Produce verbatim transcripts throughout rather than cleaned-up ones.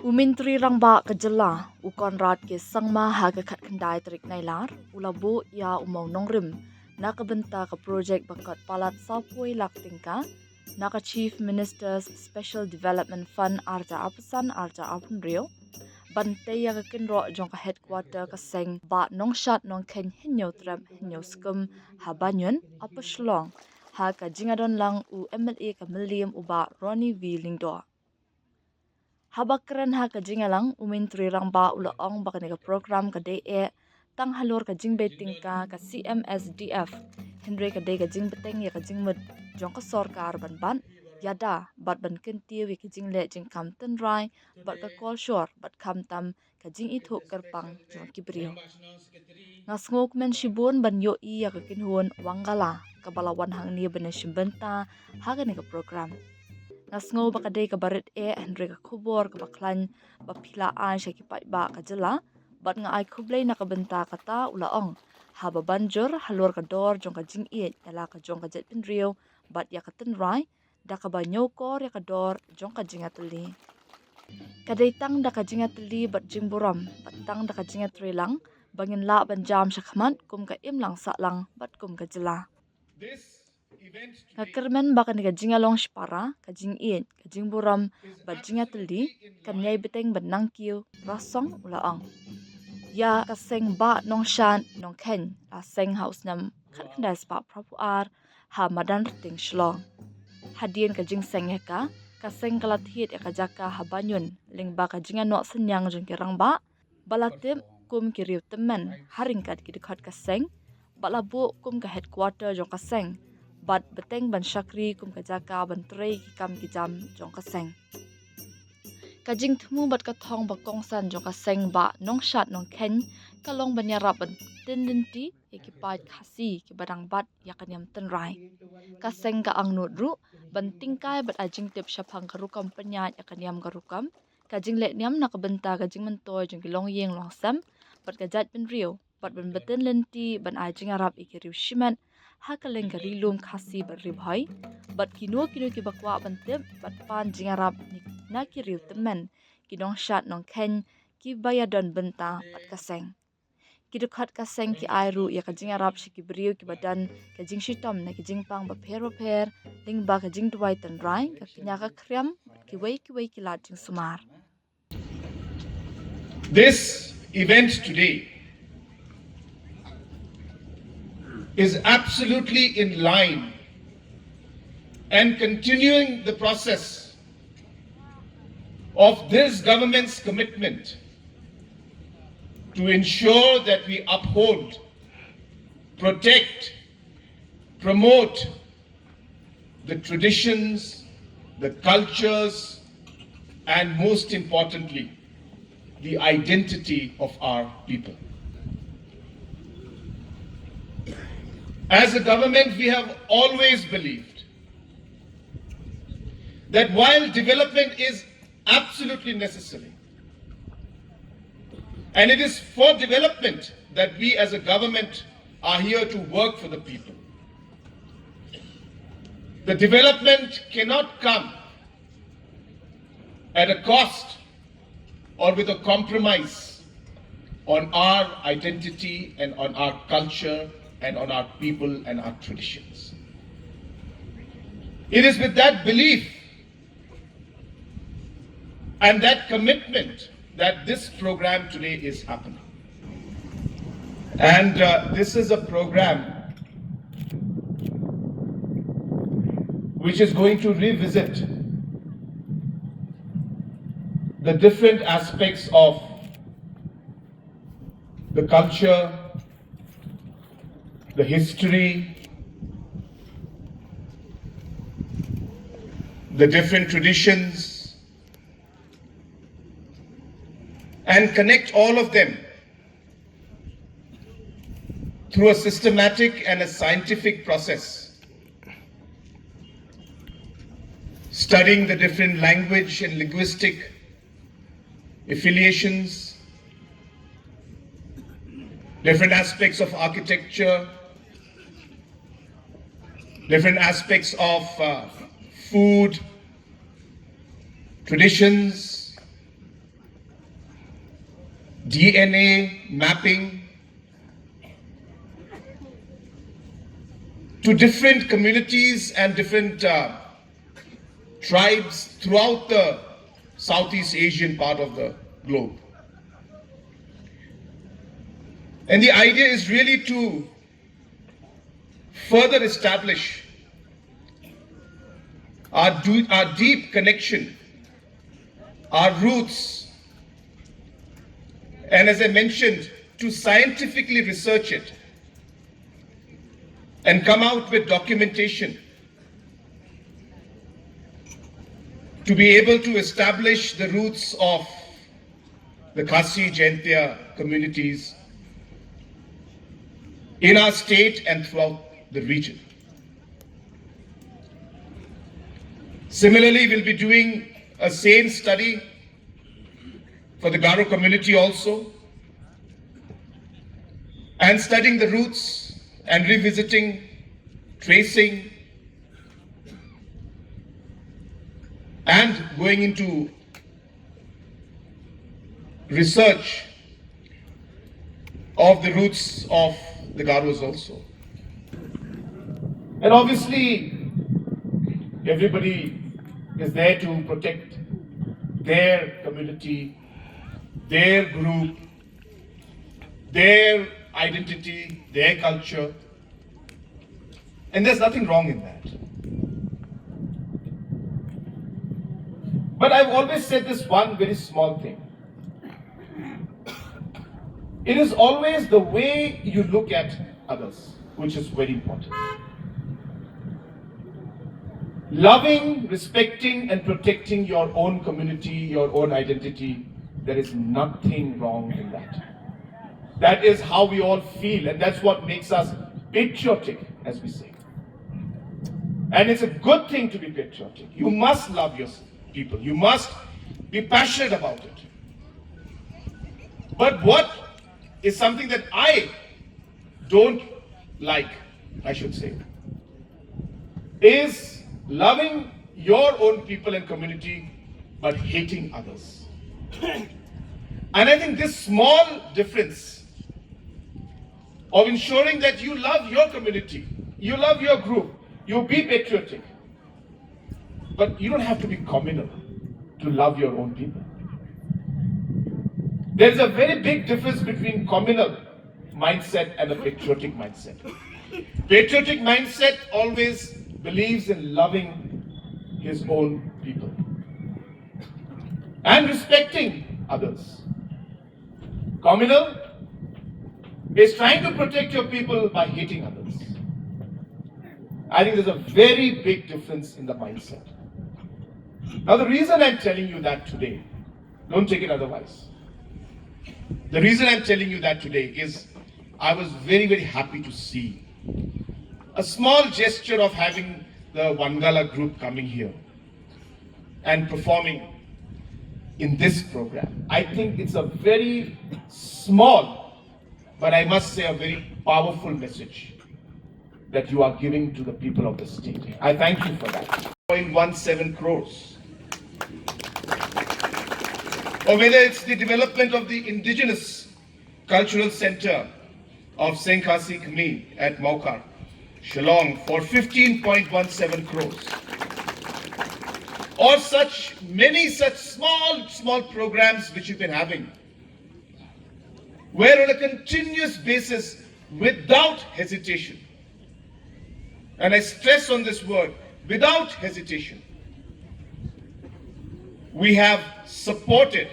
U Myntri Rangbah ka jylla, u Conrad K Sangma, ha ka khatkhyndai tarik Nailar, u la buh ïa u mawnongrim na ka bynta ka projek ba kot palat sawphew lak tyngka na ka Chief Minister's Special Development Fund arhajar arphew san arhajar arphew hynriew, ban tei ïa ka kynroh jong ka headquarter ka seng Bah Nongshad Nongkheiñ Hynñiewtrep Hynñiewskum ha Baniun, Upper Shillong, ha ka jingïadon lang u M L A ka Mylliem u Bah Ronnie V Lyngdoh. Haba kren ha ka jingïalang, u Myntri Rangbah u la ong ba kane ka program ka dei eh tang halor ka jingbei tyngka ka C M S D F, hynrei ka dei ka jingbteng ïa ka jingmut jong ka sorkar ban bat ïada bad ban kyntiew ïa ka jingleh jingkam tynrai bad ka kolshor bad khamtam ka jingithuh kyrpang jong ki briew. Nga sngewkmen shibun ban ïohi ïa ka kynhun Wangala kaba la wan hangne ban ïashim bynta ha kane ka program. Nga sngew ba ka dei kaba rit eh, hynrei ka khubor kaba khlaiñ ba phi la ai sha ki paidbah ka jylla, bad nga ai khublei na ka bynta kata, u la ong, haba ban jur halor ka dor jong ka jingïeit ïa la ka jong ka jaitbynriew bad ïa ka tynrai, da kaba ñiewkor ïa ka dor jong ka jingïatylli. Ka dei tang da ka jingïatylli bad jingburom, bad tang da ka jingïatreilang ba ngin lah ban jam shakhmat kum ka imlang sahlang bad kum ka jylla. Nga kyrmen ba kane ka jingïalong shipara, ka jingïeit, ka jingburom bad jingïatylli kan ïai bteng ban nangkiew rasong, u la ong. Ïa ka seng Bah Nongshad Nongkheiñ la seng ha u snem khatkhyndai spah phraphew ar ha madan Rting, Shillong. Hadien ka jingseng ïa ka, ka seng ka la thied ïa ka jaka ha Baniun lyngba ka jingïanoh synñiang jong ki rangbah ba la tip kum ki riew tymmen ha ryngkat ki dkhot ka seng, bad la buh kum ka headquarter jong ka seng bad bteng ban shakri kum ka jaka ban trei ki kam ki jam jong ka seng. Ka jingthmu bad ka thong ba kongsan jong ka seng Bah Nongshad Nongkheiñ ka long ban ïarap ban pynlynti ïa ki paid Khasi kiba dang bat ïa ka niam tynrai. Ka seng ka angnud ruh ban tyngkai bad ai jingtip shaphang ka rukom pynïaid ïa ka niam ka rukom, ka jingleh niam na ka bynta ka jingmyntoi jong ki longïing longsem bad ka jaitbynriew, bad ban pynlynti ban ai jingïarap ïa ki riew shimet ha kylleng ka Ri Lum Khasi bad Ri Bhoi, bad kino kino kiba kwah ban tip bad pan jingïarap na ki riew tymmen, ki nongshad nongkheiñ kiba ïadon bynta bad ka seng. Ki dkhot ka seng ki ai ruh ïa ka jingïarap sha ki briew kiba don ka jingshitom na ki jingpang bapher bapher lyngba ka jingduwai tynrai, ka kñia ka khriam bad kiwei kiwei ki lad jingsumar. This event today is absolutely in line and continuing the process of this government's commitment to ensure that we uphold, protect, promote the traditions, the cultures, and most importantly, the identity of our people. As a government, we have always believed that while development is absolutely necessary, and it is for development that we as a government are here to work for the people. The development cannot come at a cost or with a compromise on our identity and on our culture and on our people and our traditions. It is with that belief and that commitment that this program today is happening. And uh, this is a program which is going to revisit the different aspects of the culture, the history, the different traditions, and connect all of them through a systematic and a scientific process, studying the different language and linguistic affiliations, different aspects of architecture, different aspects of uh, food, traditions, D N A mapping to different communities and different uh, tribes throughout the Southeast Asian part of the globe. And the idea is really to further establish our, do, our deep connection, our roots, and as I mentioned, to scientifically research it and come out with documentation to be able to establish the roots of the Khasi Jaintia communities in our state and throughout the region. Similarly, we'll be doing a same study for the Garo community also, and studying the roots and revisiting, tracing, and going into research of the roots of the Garos also. And obviously, everybody is there to protect their community, their group, their identity, their culture. And there's nothing wrong in that. But I've always said this one very small thing. It is always the way you look at others, which is very important. Loving, respecting, and protecting your own community, your own identity, there is nothing wrong in that. That is how we all feel, and that's what makes us patriotic, as we say. And it's a good thing to be patriotic. You must love your people, you must be passionate about it. But what is something that I don't like, I should say, is loving your own people and community but hating others. And I think this small difference of ensuring that you love your community, you love your group, you be patriotic, but you don't have to be communal to love your own people. There's a very big difference between communal mindset and a patriotic mindset. Patriotic mindset always believes in loving his own people and respecting others. Communal is trying to protect your people by hating others. I think there's a very big difference in the mindset. Now, the reason I'm telling you that today, don't take it otherwise. The reason I'm telling you that today is I was very, very happy to see a small gesture of having the Wangala group coming here and performing in this program. I think it's a very small, but I must say a very powerful message that you are giving to the people of the state. I thank you for that. Point one seven crores. Or whether it's the development of the indigenous cultural center of Seng Khasi Kmie at Mawkar, Shillong for fifteen point one seven crores. Or such many such small, small programs which you've been having, where on a continuous basis, without hesitation, and I stress on this word, without hesitation, we have supported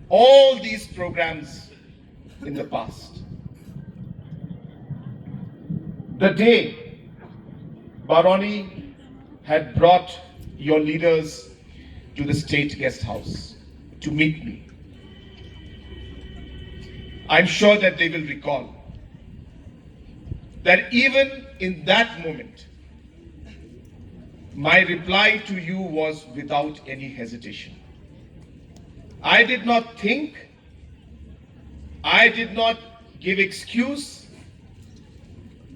all these programs in the past. The day Baroni had brought your leaders to the state guest house to meet me, I'm sure that they will recall that even in that moment, my reply to you was without any hesitation. I did not think, I did not give excuse,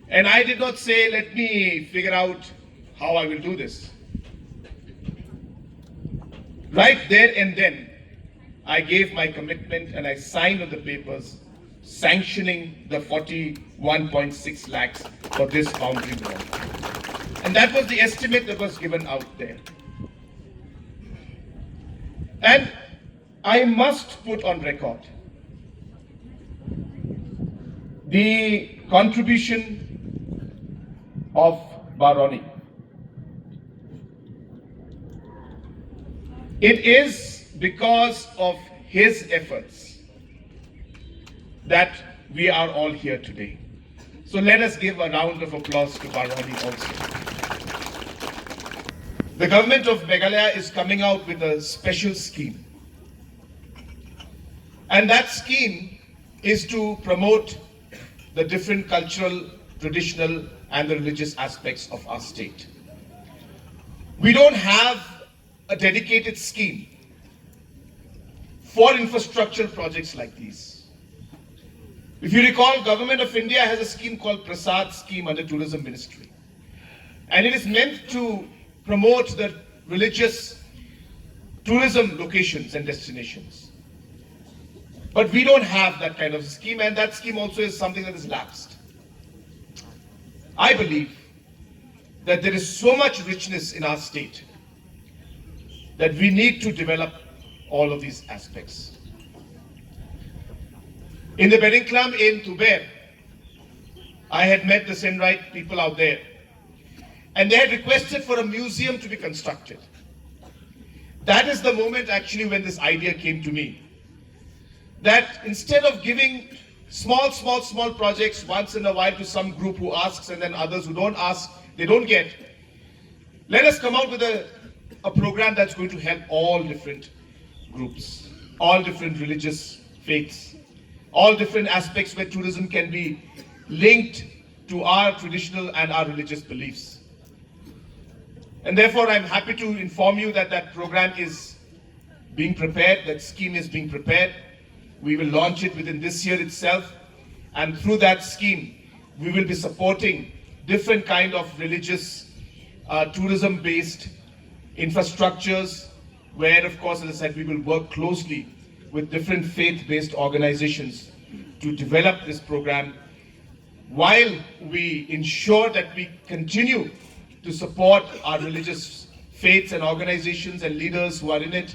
and I did not say, "Let me figure out how I will do this." Right there and then, I gave my commitment and I signed on the papers sanctioning the forty-one point six lakhs for this boundary wall. And that was the estimate that was given out there. And I must put on record the contribution of Baroni. It is because of his efforts that we are all here today. So let us give a round of applause to Baroni also. The government of Meghalaya is coming out with a special scheme. And that scheme is to promote the different cultural, traditional, and the religious aspects of our state. We don't have a dedicated scheme for infrastructure projects like these. If you recall, Government of India has a scheme called Prasad Scheme under Tourism Ministry. And it is meant to promote the religious tourism locations and destinations. But we don't have that kind of scheme, and that scheme also is something that is lapsed. I believe that there is so much richness in our state that we need to develop all of these aspects. In the Bedingklam in Tuber, I had met the Senright people out there, and they had requested for a museum to be constructed. That is the moment actually when this idea came to me, that instead of giving small, small, small projects once in a while to some group who asks and then others who don't ask, they don't get, let us come out with a, a program that's going to help all different groups, all different religious faiths, all different aspects where tourism can be linked to our traditional and our religious beliefs. And therefore, I'm happy to inform you that that program is being prepared, that scheme is being prepared. We will launch it within this year itself. And through that scheme, we will be supporting different kind of religious, uh, tourism-based infrastructures, where, of course, as I said, we will work closely with different faith-based organizations to develop this program while we ensure that we continue to support our religious faiths and organizations and leaders who are in it.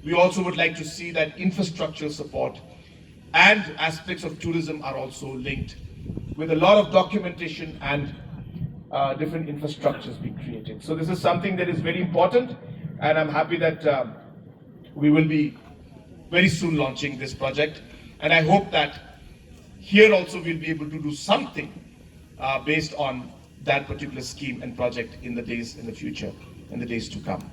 We also would like to see that infrastructure support and aspects of tourism are also linked with a lot of documentation and, uh, different infrastructures being created. So this is something that is very important, and I'm happy that, uh, we will be very soon launching this project, and I hope that here also we'll be able to do something, uh, based on that particular scheme and project in the days in the future, in the days to come.